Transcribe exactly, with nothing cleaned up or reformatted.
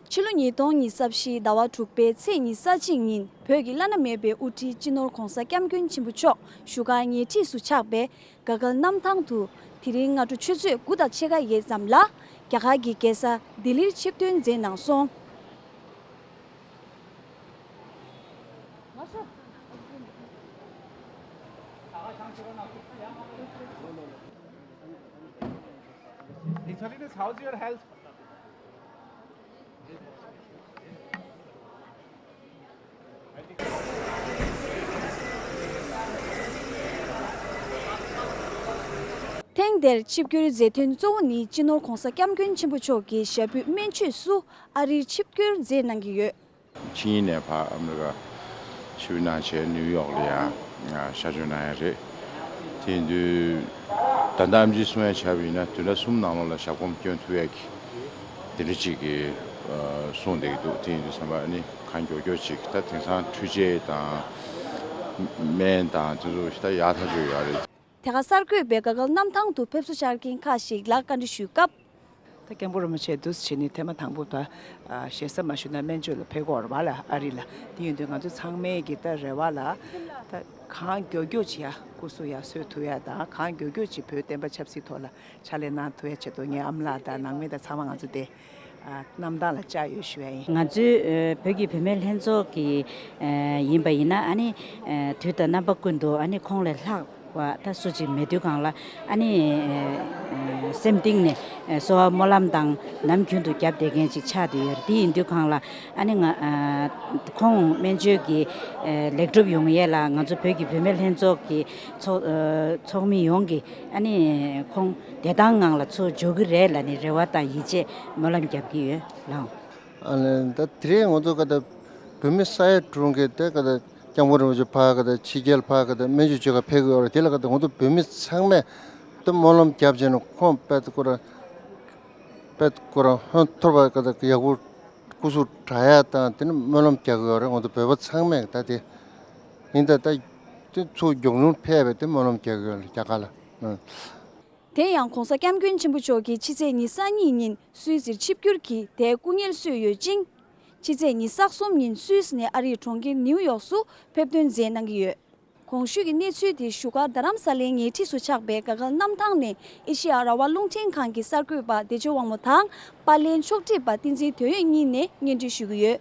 ཕྱི་ལོ་ཉིས་སྟོང་ཉི་ཤུ་རྩ་བཞི་ཟླ་བ་དྲུག་པའི་ཚེས་ཉི་ཤུ་རྩ་གཅིག་ཉིན་བོད་ཀྱི་བླ་ན་མེད་པའི་དབུ་ཁྲིད་སྤྱི་ནོར་༧གོང་ས་༧སྐྱབས་མགོན་ཆེན་པོ་མཆོག་བཞུགས་སྒར་ཉེ་འཁྲིས་སུ་ཆགས་པའི་དགའ་སྐལ་གནམ་ཐང་དུ་དེ་རིང་སྔ་དྲོ་ཆུ་ཚོད་དགུ་དང་ཕྱེད་ཀ་ཡས་ཙམ་ལ་རྒྱ་གར་གྱི་རྒྱལ་ས་ལྡི་ལིར་ཆིབས་ཐོན་མཛད་གནང་སོང་། His Holiness, how's your health? ཐེངས་འདིར་ཆིབས་བསྒྱུར་མཛད་དོན་གཙོ་བོ་ནི་སྤྱི་ནོར་༧གོང་ས་༧སྐྱབས་མགོན་ཆེན་པོ་མཆོག་གི་ཞབས་པུས་སྨན་བཅོས་སུ་ཨ་རིར་ཆིབས་བསྒྱུར་མཛད་གནང་གི་ཡོད། ཕྱི་ཉིན་ནས་ཕར་ཨ་མི་རི་ཀ་ཆིབས་བསྒྱུར་གནང་བྱས་ནིའུ་ཡོག་ལ་ཡང་ང་ཤར་བསྐྱོད་གནང་ཡ་རེད། དེ་ཡིན་དུས་ད་ལྟ་ཨེམ་ཆི་གསུང་ཡ་ཆ་བཞག་ན་བདུན་ཕྲག་གསུམ་ནང་ལོགས་ལ་ཞབས་གོམ་སྐྱོན་ཐུབ་ཡ་གི་དེ་འདྲ་ཅིག་གི་གསུང་བསྡད་ཀྱི་འདུག་དེ་ཡིན་དུས་ཚང་མ་ཨ་ནི་གང་མགྱོགས་མགྱོགས་ཅིག་ད་དེང་སང་འཕྲུལ་ཆས་དང་སྨན་དང་དེ་ཚོ་ད་ཡག་ཐག་ཆོད་ཡོད་རེད། དེ་ག་གསར་འགོད་པས་དགའ་སྐལ་གནམ་ཐང་དུ་ཕེབས་བསུ་བཅར་མཁན་ཁག་ཞིག་ལ་བཀའ་འདྲི་ཞུས་སྐབས། ད་སྐྱབས་མགོན་རིན་པོ་ཆེ་འདུག་སེ་བྱས་ནས་ཐེངས་མ་དང་པོ་ད་ཞེ་ས་མ་ཞུ་ན་སྨན་བཅོས་ལ་ཕེབས་ཀྱི་ཡོད་རེད་པ་ལ་ཨ་རི་ལ། དེ་ཡིན་དུས་ང་ཚོ་ཚང་མའི་གི་ད་རེ་བ་ལ་ད་གང་མགྱོགས་མགྱོགས་བྱེད་ཡ་སྐུ་གཟུགས་ཡར་གསོ་ཐུབ་ཡ་དང་གང་མགྱོགས་མགྱོགས་བྱེད་བོད་བསྟན་པ་ཆབ་སྲིད་ཐོག་ལ་ཕྱག་ལས་གནང་ཐུབ་ཡ་ཆེད་དུ་ངའི་ཨ་མ་ལགས་དང་ནང་མི་དང་ཚང་མ་ང་ཚོ་དེ་གནམ་ཐང་ལ་བཅར་ཡོད་ཞུ་ཡ་ཡིན། ང་ཚོའི་བོད་ཀྱི་བུད་མེད་ལྷན་ཚོགས་ཀྱི་ཡིན་པ་ཡིན་ན་ཨ་ནི་དུས་དང་རྣམ་པ་ཀུན་ཏུ་ཨ་ནི་ཁོང་ལས་ལྷག་པ་ད་སུ་གཅིག་མེད་དུས་སྒང་ལ་ཨ་ནི་སེམས་གཏིང་ནས་གསོལ་བ་སྨོན་ལམ་དང་ནམ་རྒྱུན་དུ་བརྒྱབ་བསྡད་མཁན་ཅིག་ཆགས་བསྡད་ཡོད་རེད། དེ་ཡིན་དུས་སྒང་ལ་ཨ་ནི་ང་ཁོང་སྨན་བཅོས་ཀྱི་ལེགས་གྲུབ་ཡོང་ཡས་ལ་ང་ཚོ་བོད་ཀྱི་བུད་མེད་ལྷན་ཚོགས་ཀྱི་ཚོགས་ཚོགས་མི་ཡོངས་ཀྱིས་ཨ་ནི་ཁོང་བདེ་ཐང་ངང་ལ་ཚུར་འབྱོར་གྱི་རེད་ལབ་ནས་རེ་བ་དང་ཡིད་ཆེས་སྨོན་ལམ་རྒྱབ་ཀྱི་ཡོད་ལགས། ཨ་ནི་ད་དེ་རིང་ང་ཚོ་ཀ་ད་བོད་མི་ས་ཡ་དྲུག་གི་དེ་ཀ་ད་སྐྱབས་མགོན་རིན་པོ་ཆེ་ཕར་ཀ་ད་ཕྱི་རྒྱལ་ཕར་ཀ་ད་སྨན་བཅོས་བྱེད་ག་ཕེབས་ཀྱི་ཡོད་རེད། དེ་ལ་ཀ་ད་ང་ཚོ་བོད་མི་ཚང་མས་ད་སྨོན་ལམ་རྒྱབ་བྱས་ནས་ཁོང་དཔེ་ཁོ་རང་དཔེ་ཁོ་རང་ཧོན་ཐོར་བ་ཀ་ད་ཡག་པོ་སྐུ་གཟུགས་དྲག་ཡ་དང་དེ་ནི་སྨོན་ལམ་རྒྱག་གི་ཡོད་རེད། ང་ཚོ་བོད་པ་ཚང་མས་ད་དེ་ཡིན་ད་ད་དེ་ཚུར་མགྱོགས་མྱུར་ཕེབས་པའི་དེ་སྨོན་ལམ་རྒྱག་གི་ཡོད་རེད་རྒྱ་གར་ལ། དེ་ཡང་༧གོང་ས་༧སྐྱབས་མགོན་ཆེན་པོ་མཆོག་གིས་ཕྱི་ཚེས་ཉི་ཤུ་རྩ་གཉིས་ཉིན་སུད་སིར་ཆིབས་བསྒྱུར་གྱིས་དེའི་སྐུ་ཉིད་གསོས་ཡོད་ཅིང་། ཕྱི་ཚེས་ཉི་ཤུ་རྩ་གསུམ་ཉིན་སུད་སི་ནས་ཨ་རིའི་གྲོང་ཁྱེར་ནིའུ་ཡོག་སུ་ཕེབས་ཐོན་མཛད་གནང་གི་ཡོད། གོང་ཞུས་ཀྱི་གནས་ཚུལ་དེ་བཞུགས་སྒར་རྡ་རམ་ས་ལའི་ཉེ་འཁྲིས་སུ་ཆགས་པའི་དགའ་སྐལ་གནམ་ཐང་ནས་ཨེ་ཤེ་ཡ་རང་དབང་རླུང་འཕྲིན་ཁང་གི་གསར་འགོད་པ་བདེ་ཆེན་དབང་མོ་དང་པར་ལེན་ཕྱོགས་སྒྲིག་པ་བསྟན་འཛིན་དོན་ཡོད་གཉིས་ནས་སྙན་སྒྲོན་ཞུ་གི་ཡོད།